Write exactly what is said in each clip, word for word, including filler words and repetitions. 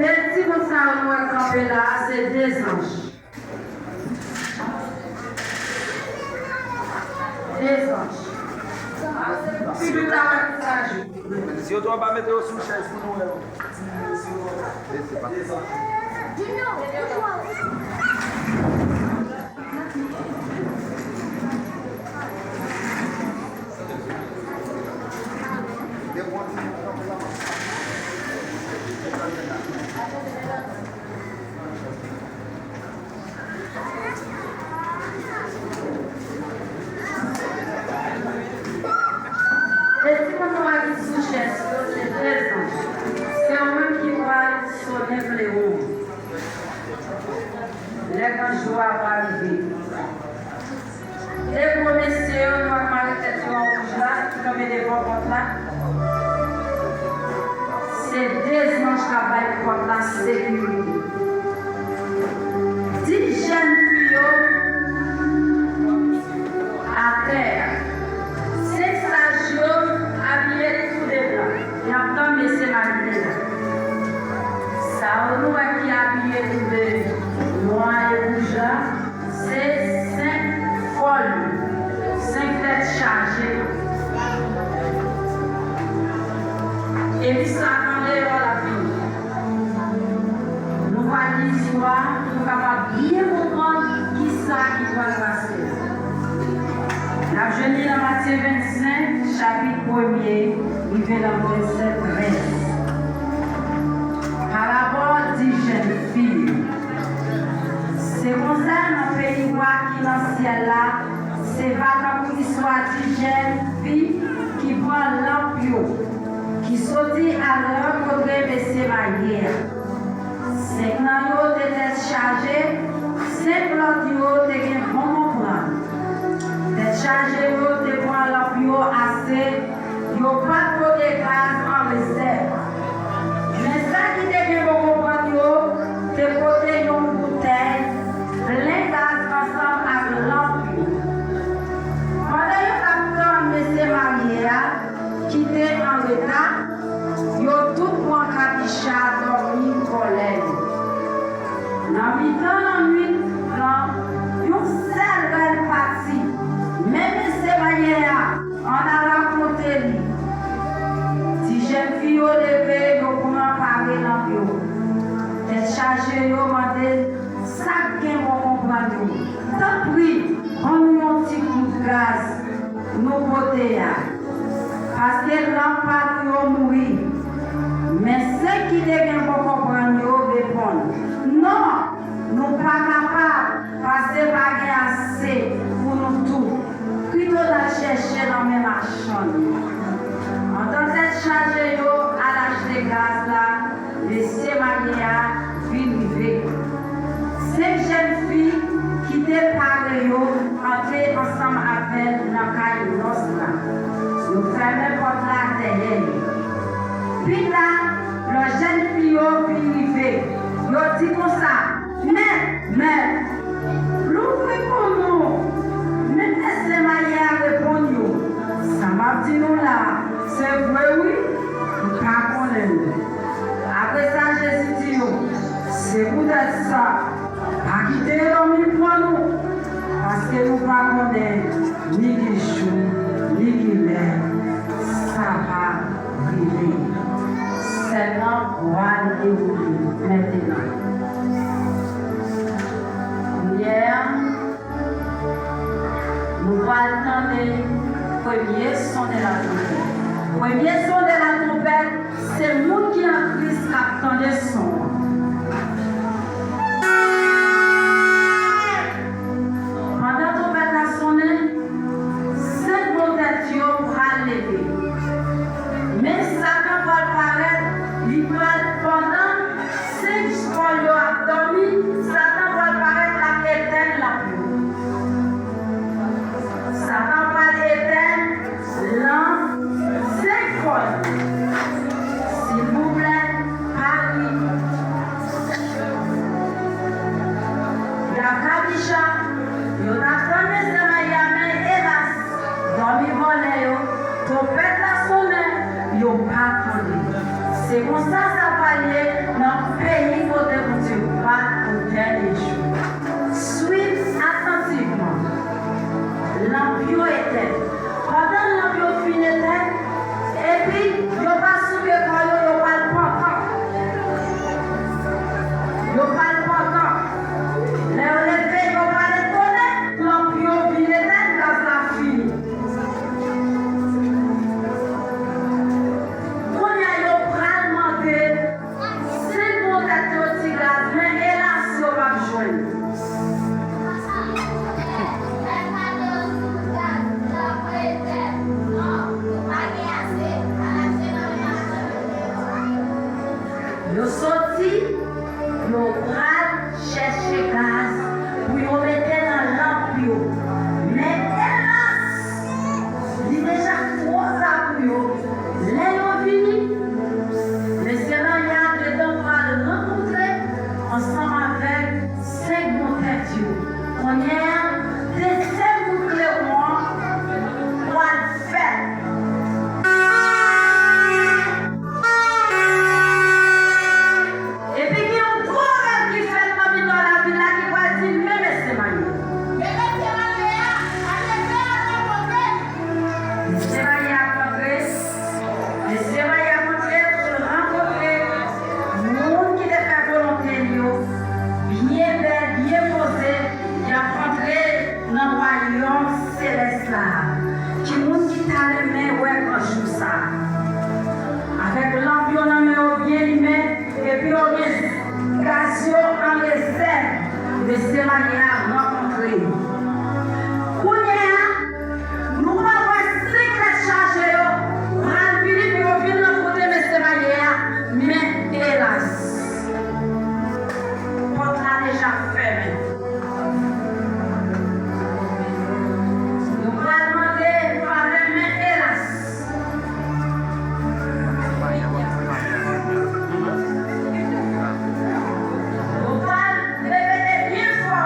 E timoun sa yo nou wè kanpe la a, se de zanj. De zanj. Piblik la wè ki sa jwe. Si yo twò pa mete yo sou chèz pou nou wè yo. E timoun nou a ki sou chèz yo, se de zanj. Se yo menm ki pral sonnen flewo. Lè gran jou a va rive. De gwo mesye yo, nou ap mare tèt yo an wouj la, ki kanpe devan pòt la. Se de zanj k ap bay pòt la sekirite. Dis jèn fi yo atè a. Senk saj yo abiye tou de blan. Y ap tann mesye marye a. Sa yo nou wè ki abiye tou de nwa e wouj la, se senk fòl yo, senk tèt chaje yo. Epi sa nan deyò la vini. Nou va li istwa pou nou kapab byen konprann kisa ki pral pase. N ap jwenn li nan Matye vennsenk, chapit premye, rive nan vèsè trèz. Parabòl dis jèn fi. Se konsa, nan peyi wa ki nan syèl la, se va tankou istwa dis jèn fi ki pran lanp yo, ki soti al rankontre mesye marye a. Senk nan yo te tèt chaje, senk lòt yo te gen bon konprann. Tèt chaje yo te pran lanp yo ase, yo pa t pote gaz an rezèv. Men sa ki te gen bon konprann yo te pote yon boutèy plen gaz ansanm ak lanp yo. Pandan yo t ap tann mesye marye a, ki te an reta, yo tout pran kabicha dòmi kòlè yo. Nan mitan lannwit lan, yon sèl rèl pati, men mesye marye a, ann al rakonte li. Ti jèn fi yo leve, yo pran pare lanp yo. Tèt chaje yo mande sa k gen bon konprann yo. Tanpri, ban nou yon ti kout gaz nou pote a, paske lanp pa nou yo mouri. Men senk ki te gen bon konprann yo reponn, non, nou pa kapab, paske pa gen ase pou nou tout. Pito n al chèche nan men machann yo. Antan tèt chaje yo al achte gaz la, mesye marye a vin rive. Senk jèn fi ki te pare yo antre ansanm avè l nan kay nòs la. Yo fèmen pòt la dèyè yo. Pita, lòt jèn fi yo vin rive. Yo di konsa, Mèt, mèt, louvri pou nou! Men mesye marye a reponn yo, sa m ap di nou la a, se vre wi, m pa konnen l. Apre sa, Jezi di yo, se poutèt sa, pa kite dòmi pran nou, paske nou pa konnen ni ki jou, ni ki lè sa va rive. Sèn nan pral dewoule mentenan. Kounye a, nou pral tande premye sonnen latwonpèt. Premye sonnen latwonpèt, se moun ki an Kris k ap tande son an. Pandan twonpèt la sonnen, senk bon tèt yo pral leve. Men Satan pral parèt, li pral, pandan senk fòl yo ap dòmi, Satan pral parèt, l ap etèn lanp yo. Satan pral etèn lanp senk fòl. Silvouplè, pa ri. Y ap kabicha, yo t ap tann mesye marye a, men elas, dòmi vòlè yo, twonpèt la sonnen, yo pa tande. Se konsa sa pral ye nan peyi. Yo soti, yo pral chèche gaz pou yo mete nan lanp yo. Men elas, li deja twò ta pou yo. Lè yo vini, mesye Maya gentan pral rankontre ansanm avèk senk bon tèt yo. Kounye a, dezyèm kout klewon an pral fèt. Epi gen yon gwo rèv ki fèt nan mitan lavil la ki pral di, men mesye Maya. Men mesye Maya a leve al rankontre. Mesye Maya ap rantre. Mesye Maya ap rantre pou l rankontre moun ki te fè volonte l yo. Byen bèl, byen poze, y ap rantre nan wayòm selès la. Ki moun ki ta renmen wè gran jou sa a? Avèk lanp yo nan men yo byen limen, epi yo gen gaz yo an rezèv, mesye Maya rankontre. Kounye a, nou pral wè senk lèt chaje yo pral vini pou yo vin rankontre mesye Maya, men elas, pòt la deja fèmen. Nou pral mande favè, men elas. Nou pral repete byen fò.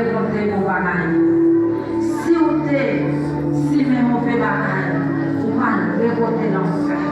Rekonte bon bagay yo. Si w te simen move bagay, ou pral rekonte lanfè.